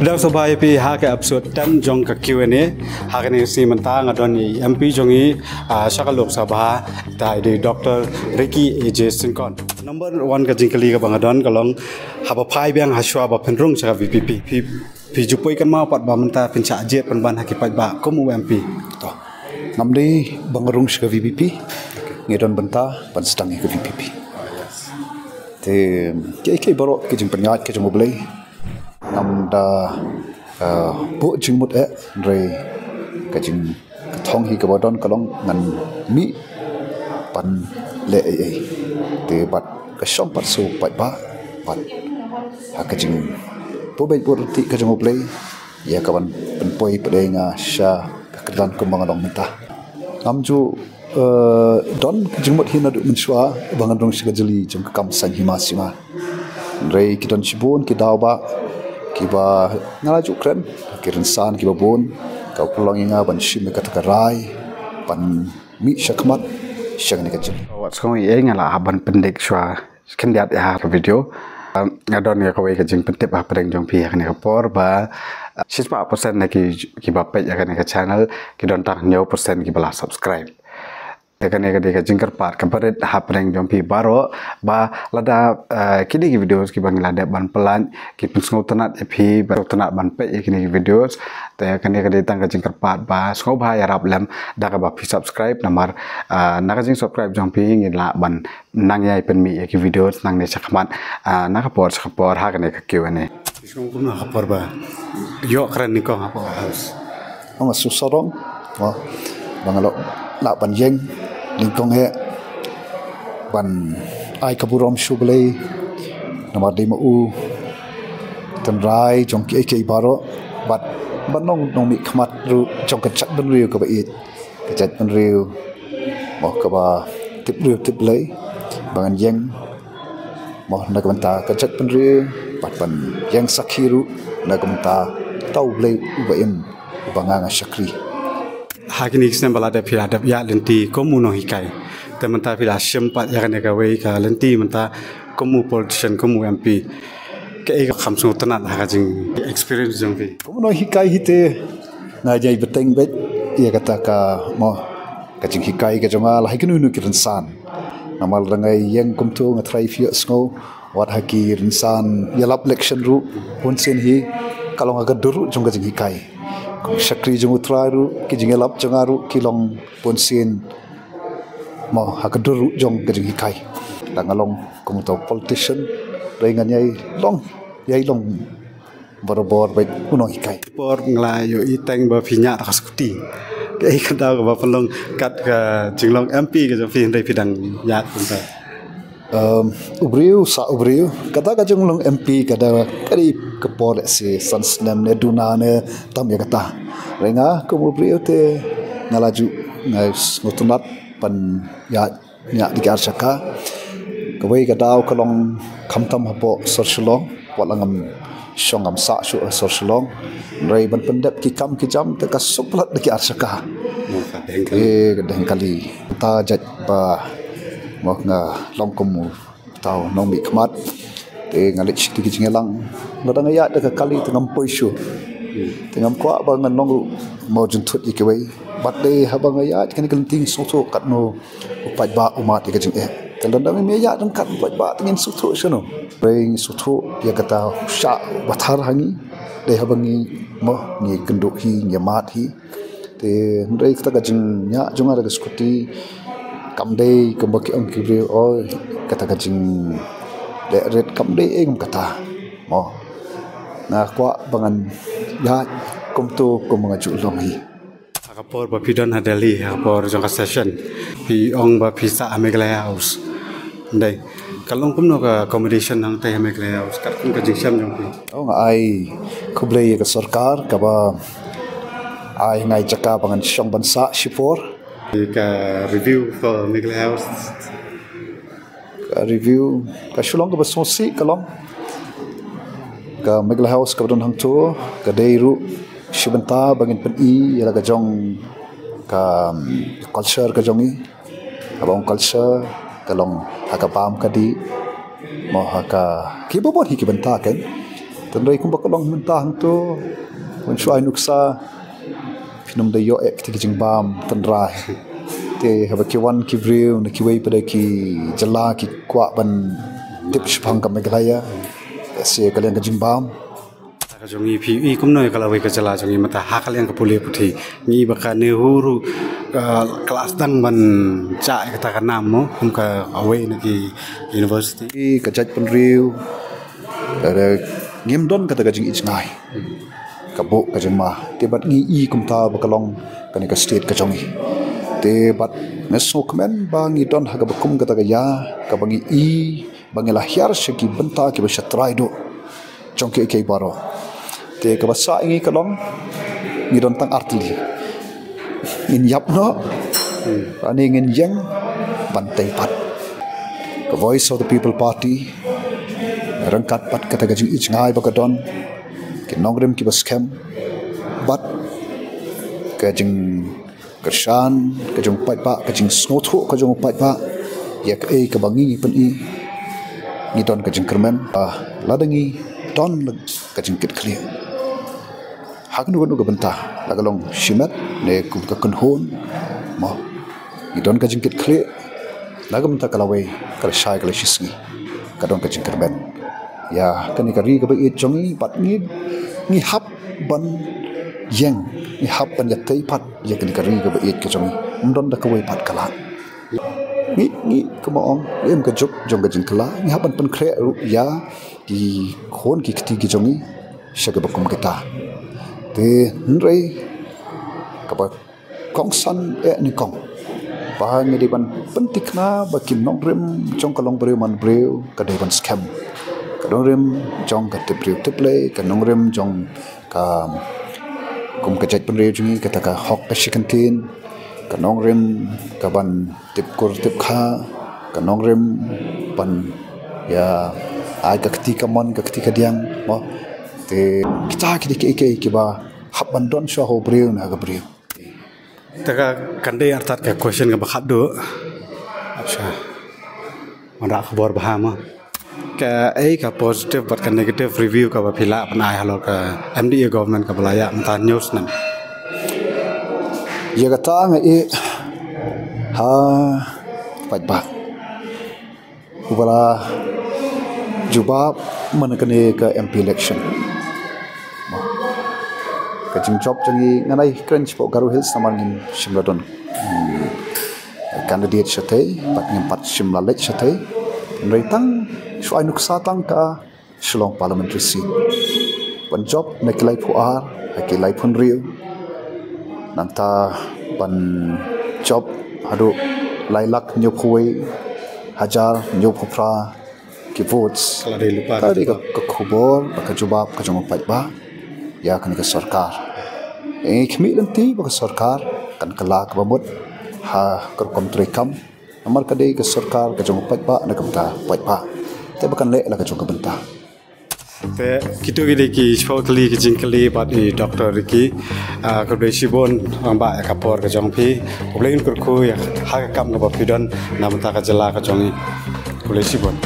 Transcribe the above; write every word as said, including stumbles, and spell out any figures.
Dang sngewbha ïa phi ha ka episode ten jong ka Q and A. Ha kane ka sngi mynta nga don ïa i M P jong ngi, ah, sha ka Lok Sabha, ita i dei Doctor Ricky A J Syngkon. Number one ka jingkylli kaba nga don ka long, haba phai biang hashwa ba phin rung sha ka V P P, phi, phi ju poi kynmaw pat ba mynta phin shah jied pynban ha ki paidbah kum u M P? To, ngam dei ba nga rung sha ka V P P. Ngi don bynta ban sdang ïa ka V P P. Te kiei kiei baroh ki jingpynïaid ki jong U Blei. Ngam da, eh, buh jingmut eh, hynrei ka jing, ka thong hi kaba don ka long ngan mih ban leh ei ei. Te bad ka shong pat sha u paidbah, bad ha ka jing, buh beit buh ryntih ka jong U Blei ïa ka ban pynpoi pat ïa nga sha ka kyrdan kumba nga long mynta. Ngam ju, eh, don ka jingmut hi naduh mynshuwa ba ngan rung sha ka jylli jong ka kam saiñ hima sima. Hynrei ki don shibun ki daw ba, kiba nga la ju kren, ki rynsan kiba bun, ka pynlong ïa nga ban shim ïa kata ka rai ban mih shakhmat sha kane ka jylli. Wat sngewbha ïa nga la hap ban pyndik shuwa khyndiat ïa ha ka video. Um, nga don ïa kawei ka jingpyntip hapdeng jong phi ha kane ka por ba, uh, shispah percent na ki, kiba peit ïa kane ka channel ki don tang hynñiew percent kiba la subscribe. Te kane ka dei ka jingkyrpad kaba rit hapdeng jong phi baroh ba lada, eh, kine ki videos kiba ngi la dep ban pynlait ki pynsngewtynnat ïa phi, ba sngewtynnat ban peit ïa kine ki videos. Te kane ka dei tang ka jingkyrpad ba sngewbha ïarap lem da kaba phi subscribe namar, eh, na ka jingsubscribe jong phi ngin lah ban nang ïai pynmih ïa ki videos nangne shakhmat, eh, na ka por sha ka por ha kane ka Q and A. Sngewbha ka por ba ïoh kren nyngkong hapoh House. Ong nga sngewsarong, oh, ba nga lah, lah ban ïeng nyngkong eh ban ai ka burom sha U Blei namar dei ma u tynrai jong kiei kiei baroh bad ban long nongmihkhmat ruh jong ka jaitbynriew kaba ïeit, ka jaitbynriew mo kaba tip briew tip Blei, ba ngan ïeng mo na ka bynta ka jaitbynriew bad ban ïeng sakhi ruh na ka bynta uta U Blei uba im, uba nga nga shakri. Ha kine ki snem ba la dep phi la dep ïaid lynti kum u nonghikai, te mynta phi la shim pat ïa kane kawei ka lynti mynta kum u politician, kum u M P. Kaei ka kham sngewtynnat ha ka jing experience jong phi? Kum u nonghikai hi te nga ïai bteng beit ïa kata ka mo ka jinghikai ka jong nga la ha kino kino ki rynsan. Namar lada nga ïeng kumto nga tharai phi ïohsngew wat ha ki rynsan ïalap election ruh bunsien hi ka long ha ka dur ruh jong ka jinghikai. Kum shakri jong U Trai ruh ki jingïalap jong nga ruh ki long bunsien mo ha ka dur ruh jong ka jinghikai. Lada nga long kum uta u politician, hynrei ngan ïai long, ïai long barabor beit u nonghikai. Por nga la ïohi teng ba phi ñiah da ka scooty. Kaei ka daw kaba pynlong kat ka jinglong M P ka jong phi hynrei phi dang ïaid kumta? Um, u briew sah u briew, kata ka jinglong M P ka da ka dei ka por lehse san snem ne duna ne tam ïa kata. Hynrei nga kum u briew te nga la ju, nga sngewtynnat ban ïaid ñiah da ki ar jaka. Kawei ka daw ka long khamtam hapoh sor Shillong, wat la ngam shong ngam sah shuh ha sor Shillong, hynrei ban pyndep ki kam ki jam te ka suk palat da ki ar jaka. Mo ka deng kali. Eh, ka deng kali. Ta jait ba mo nga long kum uta u nongmihkhmat. Te nga leit sha ki jingïalang, lada nga ïaid da ka kali te ngam poi shuh. Te ngam kwah ba ngan long ruh mo jynthut ïa kiwei. Bad dei haba nga ïaid kane ka lynti nga sngewthuh katno u paidbah u mad ïa ka jingeh. Te lada me ïaid ryngkat u paidbah te ngin sngewthuh shano. Hynrei ngi sngewthuh ïa kata u shah u bathar ha ngi. Dei haba ngi mo ngi kynduh hi, ngi mad hi. Te hynrei kata ka jingñiah jong nga da ka scooty kam dei kumba ki ong ki briew, oi, kata ka jingleh rit, kam dei ei kum kata. Mo nga kwah ba ngan ïaid kumto kumba nga ju long hi. Ha ka por ba phi don ha Delhi, ha ka por jong ka session, phi ong ba phi sah ha Meghalaya House. Dei, ka long kumno ka accommodation hangtai ha Meghalaya House katkum ka jingshem jong phi? Ong ai khublei ïa ka sorkar kaba ai nga ïa ka jaka ba ngan shong ban sah shipor. Ka review for Meghalaya House. Ka review ka shu long kaba sngewsih ka long. Ka Meghalaya House kaba don hangto ka dei ruh shi bynta ba ngin pyni ïa la ka jong ka, um, culture ka jong ngi. Haba ong culture ka long ha ka bam ka dih mo ha ka kiba bun hi ki bynta kan. Te hynrei kumba ka Ong mynta hangto, wan shuwa ai nuksa, phin ym da ïoh eh kita ki jingbam tynrai. Te haba ki wan ki briew na kiwei pat de ki jylla ki kwah ban tip shaphang ka Meghalaya. Sa ka liang ka jingbam. Ka jong ngi phi i kumno ïa ka lawei ka jylla jong ngi mynta ha ka liang ka pule puthi. Ngi ba ka NEHU ruh, ah, ka la sdang ban jah ïa kata ka nam mo, kum kawei na ki university. Ka jaitbynriew, eh, ngim don kata ka jingïeit jngai. Ka buh ka jingma. Te bad ngi i kumta ba ka long kane ka state ka jong ngi. Te bad nga sngewkmen ba ngi don ha kaba kum kata ka ïa, kaba ngi i ba ngi la hiar sha ki bynta kiba sha trai duh jong kiei kiei baroh. Te kaba sah ïa ngi ka long, ngi don tang artylli. Ngin ïap noh, lane ngin ïeng ban tei pat. Ka Voice of the People Party ryngkat bad kata ka jingïeit jngai ba ka don, ki nongrim kiba skhem, bad ka jing kyrshan ka jong u paidbah, ka jingsngewthuh ka jong u paidbah ïa kaei kaba ngi pyni. Ngi don ka jingkyrmen ba lada ngi don ka jingkitkhlieh ha kano kano ka bynta, la ka long shimet ne kum ka kynhun mo, ngi don ka jingkitkhlieh na ka bynta ka lawei, ka lashai, ka lashisngi, ka don ka jingkyrmen ïa kane ka ri kaba ïeit jong ngi. Bad ngi, ngi hap ban ïeng, ngi hap ban ïatei pat ïa kane ka ri kaba ïeit ka jong ngi. Ym don da kawei pat ka lad. Ngi, ngi kumba ong, ngi im ka juk jong ka jingkylla, ngi hap ban pynkhreh ruh ïa ki khun ki kti ki jong ngi sha kaba kum kita. Te hynrei kaba kongsan eh nyngkong ba ngi dei ban pynthikna ba ki nongrim jong ka longbriew manbriew ka dei ban skhem. Ka nongrim jong ka tipbriew tiplei, ka nongrim jong ka, kum ka jaitbynriew jong ngi, kata ka hok ka shi kyntien, ka nongrim ka ban tip kur tip kha, ka nongrim ban ïa ai ka kti kamon, ka kti kadiang mo. Te kita ki dei kiei kiei kiba hap ban don shuwa ha u briew ne ha ka briew. Te ka kan dei artat ka question kaba khatduh. Acha. Wanrah khubor bha mo. Kaei ka positive bad ka negative review kaba phi lah ban ai halor ka MDA government kaba la ïaid mynta hynñiew snem? Ïa kata nga ïeh ha paidbah uba la jubab man kane ka MP election. Ka jingjop jong ngi, ngan ai kren shapoh Garo Hills namar ngim shym la don, hmm, candidate shatei bad ngim pat shym la leit shatei. Hynrei tang shu ai nuksa tang ka Shillong Parliamentary Seat. Ban jop na ki laiphew ar ha ki laiphew hynriew, nangta ban jop haduh lai lak hynñiewphew wei hajar hynñiewphew phra ki votes. Ka la dei lypa ka, ka dei ka, ka khubor bad ka jubab ka jong u paidbah ïa kane ka sorkar. Ngi khmih lynti ba ka sorkar kan kylla kaba mut ha ka rukom treikam. Namar ka dei ka sorkar ka jong u paidbah na ka bynta u paidbah. Te ba kan leh la ka jong ka bynta. Te kito ki dei ki shiphew tylli ki jingkylli bad i Doctor Ricky. Ah, khublei shibun rangbah ïa ka por ka jong phi. Khublei un kyrkhu ïa ha ka kam kaba phi don na bynta ka jylla ka jong ngi. Khublei shibun.